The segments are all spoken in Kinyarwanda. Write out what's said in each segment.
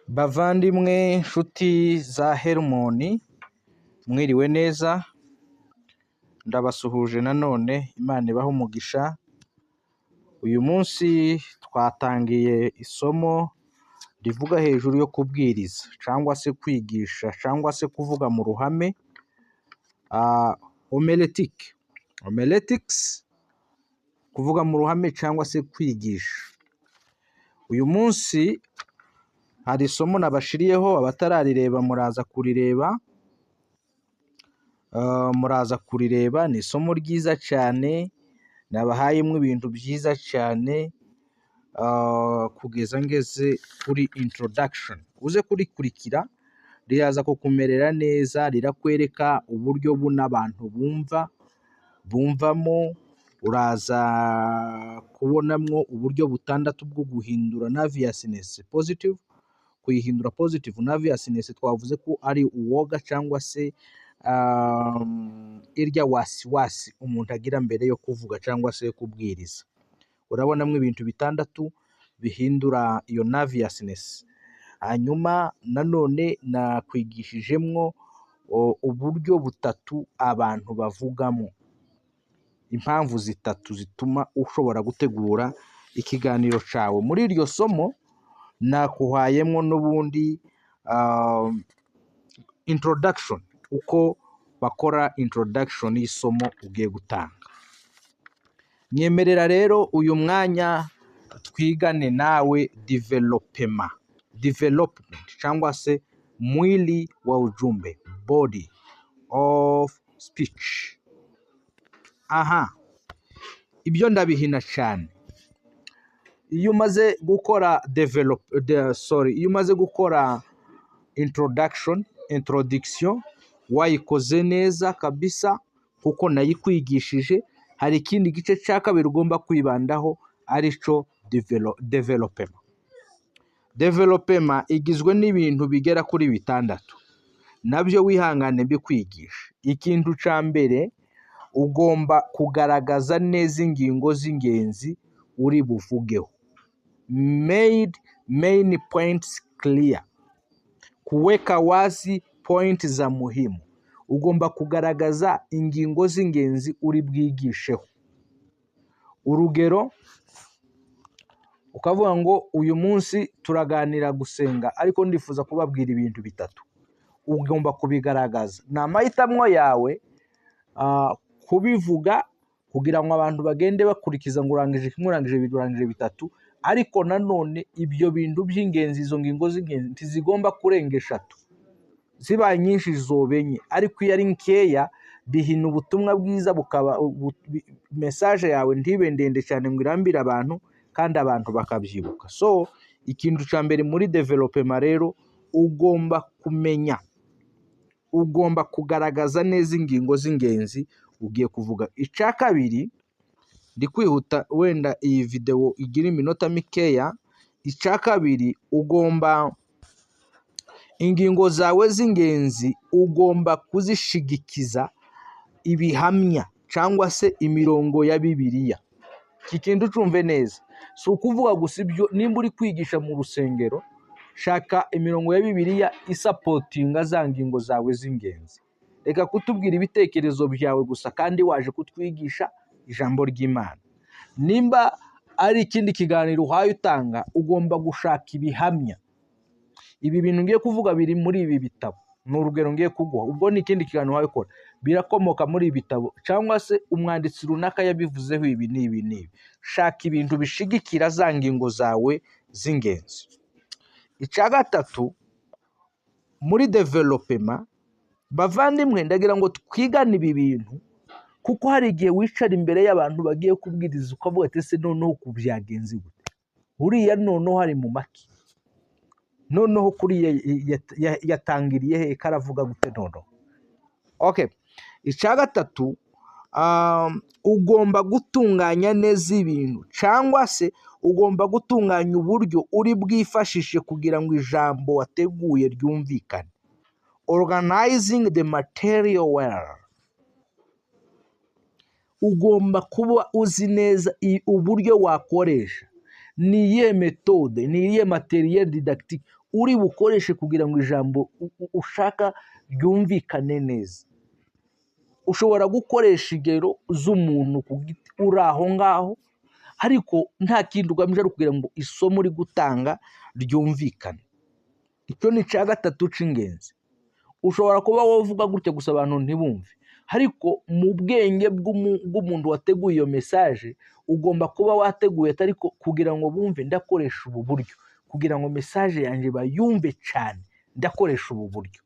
Bavandimwe nshuti za Herumoni mwiriwe neza, ndabasuhuje nanone Imana ibahe umugisha. Uyu munsi twatangiye isomo rivuga hejuru yo kubwiriza cyangwa se kwigisha cyangwa se kuvuga mu ruhame, homiletike, homiletics, kuvuga mu ruhame cyangwa se kwigisha. Uyu munsi hari isomo nabashiriyeho, abatararireba muraza kurireba, muraza kurireba, ni isomo ryiza cyane, nabahayemo ibintu byiza cyane, kugeza ngeze kuri introduction. Uze kurikurikira riraza kukumerera neza, rirakwereka uburyo buno abantu bumva, bumvamo, uraza kubonamwo uburyo butandatu bwo guhindura nervousness positive, kuyihindura positive. Nervousness twavuze ko ari uwoga cyangwa se irya wasiwasi umuntu agira mbere yo kuvuga cyangwa se kubwiriza. Urabonamo ibintu bitandatu bihindura iyo nervousness. Hanyuma nanone nakwigishijemwo uburyo butatu abantu bavugamo, impamvu zitatu zituma ushobora gutegura ikiganiro cyawe. Muri iryo somo nakuhayemo n'ubundi introduction, uko bakora introduction y'isomo ugiye gutanga. Nyemerera rero uyu mwanya twigane nawe développement, development cyangwa se mwili wa ujumbe, body of speech. Aha ibyo ndabihina cyane. Iyo umaze gukora develop de, sorry, iyo umaze gukora introduction, introduction wayikoze neza kabisa kuko nayikwigishije, hari ikindi gice cya kabiri ugomba kwibandaho, aricyo développement. Développement igizwe n'ibintu bigera kuri bitandatu, nabyo wihangane mbikwigisha. Ikintu cya mbere, ugomba kugaragaza neza ingingo z'ingenzi uri buvugeho, made main points clear, kuweka wazi point za muhimu. Ugomba kugaragaza ingingo z'ingenzi uri bwigisheho. Urugero, ukavuga ngo uyu munsi turaganira gusenga, ariko ndifuza kubabwira ibintu bitatu. Ugomba kubigaragaza, ni amahitamo yawe kubivuga kugira ngo abantu bagende bakurikiza ngo urangije kimwe, urangije bibiri, urangije bitatu. Ariko nanone ibyo bintu by'ingenzi, izo ngingo z'ingenzi ntizigomba kurenga eshatu. Zibaye nyinshi zoba enye, ariko iyo ari nkeya bihina ubutumwa bwiza, bukaba message yawe ntibe ndende cyane ngo irambire abantu, kandi abantu bakabyibuka. So ikintu cya mbere muri développement rero, ugomba kumenya, ugomba kugaragaza neza ingingo z'ingenzi ugiye kuvuga. Icya kabiri, ndi kwihuta, wenda iyi videwo igira iminota mikeya. Icya kabiri, ugomba ingingo zawe z'ingenzi ugomba kuzishigikiza ibihamya cyangwa se imirongo ya Bibiliya. Iki kintu ucumve neza, si ukuvuga gusa ibyo. Nimba uri kwigisha mu rusengero, shaka imirongo ya Bibiliya isupportinga za ngingo zawe z'ingenzi. Reka kutubwira ibitekerezo byawe gusa kandi waje kutwigisha ijambo ry'Imana. Nimba ari ikindi kiganiro uhaye utanga, ugomba gushaka ibihamya. Ibi bintu ngiye kuvuga biri muri ibi bitabo, ni urugero ngiye kuguha, ubwo ni ikindi kiganiro uhaye ukora, birakomoka muri ibi bitabo cyangwa se umwanditsi runaka yabivuzeho ibi n'ibi n'ibi. Shaka ibintu bishigikira za ngingo zawe z'ingenzi. Icya gatatu muri développement, bavandimwe, ndagira ngo twigane ibi bintu, kuko hari igihe wicara imbere y'abantu bagiye kubwiriza ukavuga ati: "Ese noneho uku byagenze gute? Uriya noneho ari mu maki? Noneho kuriya yatangiriye he? Karavuga gute noneho?" Okay, icya gatatu, ugomba gutunganya neza ibintu cyangwa se ugomba gutunganya uburyo uri bwifashishe kugira ngo ijambo wateguye ryumvikane, organizing the material well. Ugomba kuba uzi neza uburyo wakoresha, ni iyihe méthode, ni iyihe matériel didactique. uri bukoreshe kugira ngo ijambo ushaka ryumvikane neza. Ushobora gukoresha ingero z'umuntu ku giti uri aho ngaho, ariko nta kindi ugamije ari ukugira ngo isomo uri gutanga ryumvikane. Icyo ni icya gatatu cy'ingenzi. Ushobora kuba wovuga gutya gusa abantu ntibumve, ariko mu bwenge bw'umuntu wateguye iyo message, ugomba kuba wateguye atari kugira ngo bumve, ndakoresha ubu buryo kugira ngo message yanjye bayumve cyane, ndakoresha ubu buryo.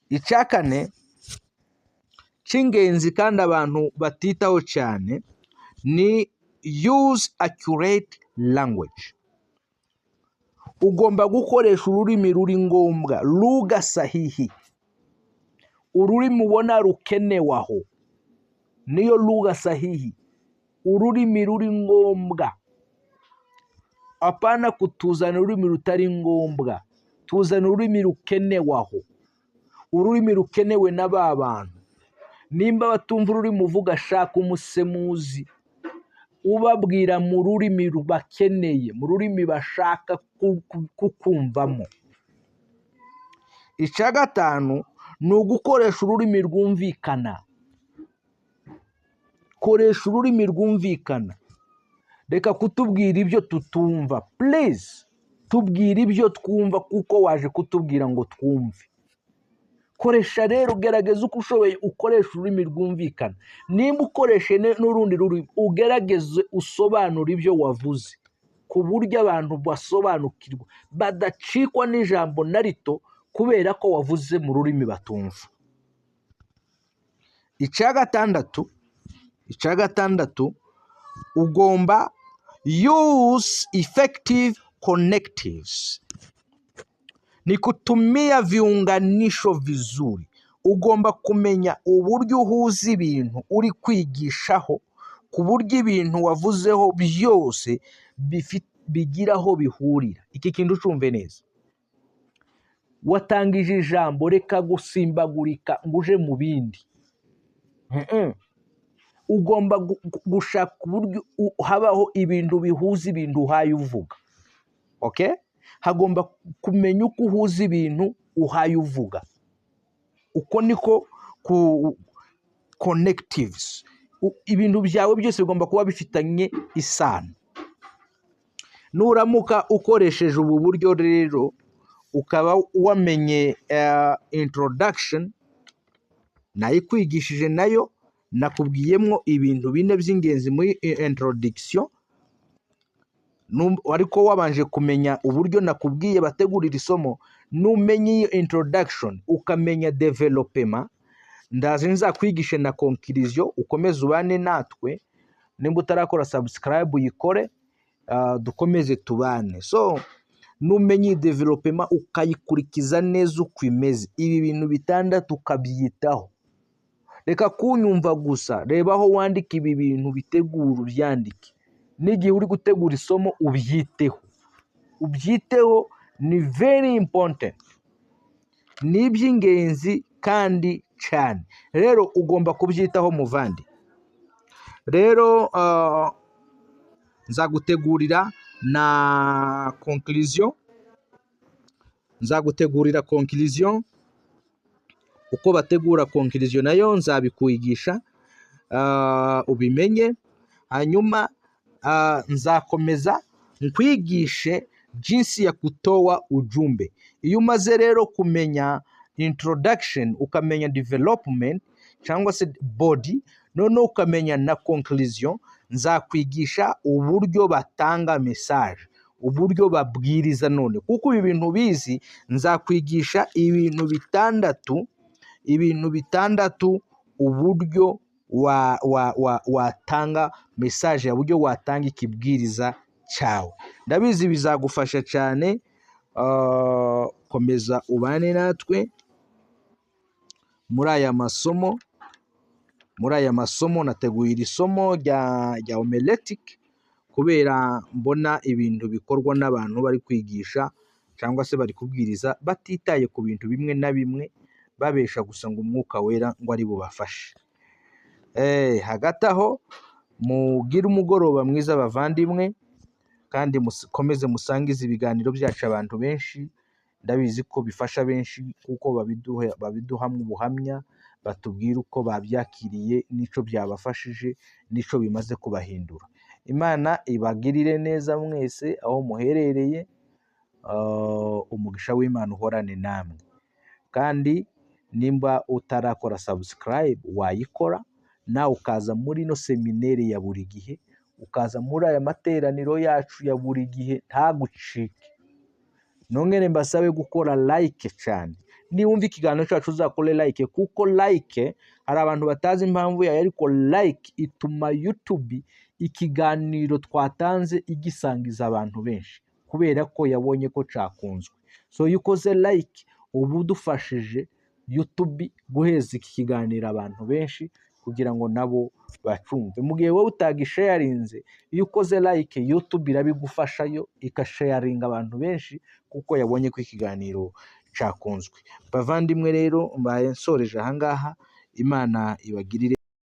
Icya kane cy'ingenzi kandi abantu batitaho cyane ni use accurate language. Ugomba gukoresha ururimi ruri ngombwa, lugha sahihi, ururimi ubona rukenewe aho niyo lugha sahihi, ururimi ruri ngombwa. Apana kutuzana ururimi rutari ngombwa, tuzana ururimi rukenewe aho, ururimi rukenewe na ba bantu. Nimba batumva ururimi uvuga, shaka umusemuzi ubabwira mu rurimi bakeneye, mu rurimi bashaka kukumvamo. Icya gatanu ni ugukoresha ururimi rwumvikana. Koresha ururimi rwumvikana, reka kutubwira ibyo tutumva. Please, tubwira ibyo twumva, kuko waje kutubwira ngo twumve. Koresha rero, gerageza uko ushoboye ukoresha ururimi rwumvikana. Nimba ukoreshe n'urundi rurimi, ugerageze usobanure ibyo wavuze ku buryo abantu basobanukirwa, badacikwa n'ijambo na rito kubera ko wavuze mu rurimi batumva. Icya gatandatu, ugomba use effective connectives, ni kutumia viunganisho vizuri. Ugomba kumenya uburyo uhuza ibintu uri kwigishaho, ku buryo ibintu wavuzeho byose bigira aho bihurira. Iki kintu ucumve neza. Watangije ijambo, reka gusimbagurika ngo uje mu bindi. Ugomba gushaka uburyo habaho ibintu bihuza ibintu uhaye uvuga. Okay, hagomba kumenya uko uhuza ibintu uhaye uvuga. Uko niko ku connectives. Ibintu byawe byose bigomba kuba bifitanye isano. Nuramuka ukoresheje ubu buryo rero, ukaba wamenye introduction nayikwigishije, nayo nakubwiyemo ibintu bine by'ingenzi muri introduction, ariko wabanje kumenya uburyo nakubwiye bategurira isomo, numenya iyo introduction, ukamenya development, ndaje nzakwigishe na conclusion. Ukomeze ubane natwe. Nimba utarakora subscribe, uyikore, dukomeze tubane. So numenya iyi development, ukayikurikiza neza uko imeze, ibi bintu bitandatu ukabyitaho, reka kunyumva gusa, reba aho wandika ibi bintu, bitegura, ubyandike, n'igihe uri gutegura isomo ubyiteho, ubyiteho. Ni very important, ni iby'ingenzi kandi cyane. Rero ugomba kubyitaho, muvandi. Rero nzagutegurira na conclusion, nzagutegurira conclusion, uko bategura conclusion nayo nzabikwigisha, ubimenye. Hanyuma nzakomeza nkwigishe jinsi ya kutoa ujumbe. Iyo umaze rero kumenya introduction, ukamenya development cyangwa se body, noneho ukamenya na conclusion, nzakwigisha uburyo batanga message, uburyo babwiriza. None kuko ibi bintu bizi, nzakwigisha ibintu bitandatu, ibintu bitandatu, uburyo watanga message yawe, uburyo watanga ikibwiriza cyawe. Ndabizi bizagufasha cyane. Komeza ubane natwe muri aya masomo. Muri aya masomo nateguye iri somo rya homiletic kubera mbona ibintu bikorwa n'abantu bari kwigisha cyangwa se bari kubwiriza batitaye ku bintu bimwe na bimwe, babesha gusa ngo Umwuka Wera ngo ari bubafashe. Hagati aho mugire umugoroba mwiza, bavandimwe. Kandi mukomeze musangize ibiganiro byacu abantu benshi. Ndabizi ko bifasha benshi, kuko babiduhamo ubuhamya, batubwira uko babyakiriye n'icyo byabafashije n'icyo bimaze kubahindura. Imana ibagirire neza mwese aho muherereye. Umugisha w'Imana uhorane namwe. Kandi nimba utarakora subscribe, wayikora nawe ukaza muri ino seminere ya buri gihe, ukaza muri aya materaniro yacu ya buri gihe, ntagucike. Nongere mbasabe gukora like cyane. Niwumva ikiganiro cyacu uzakore like, kuko like hari abantu batazi impamvu yayo, ariko like ituma YouTube ikiganiro twatanze igisangiza abantu benshi, kubera ko yabonye ko cyakunzwe. So iyo ukoze like uba udufashije YouTube guheza iki kiganiro abantu benshi, kugira ngo nabo bacumve. Mu gihe wowe utagisharinze, iyo ukoze like YouTube irabigufasha, yo igasharinga abantu benshi, kuko yabonye ko ikiganiro cyakunzwe. Bavandimwe rero, mbaye nsoreje ahangaha. Imana ibagirire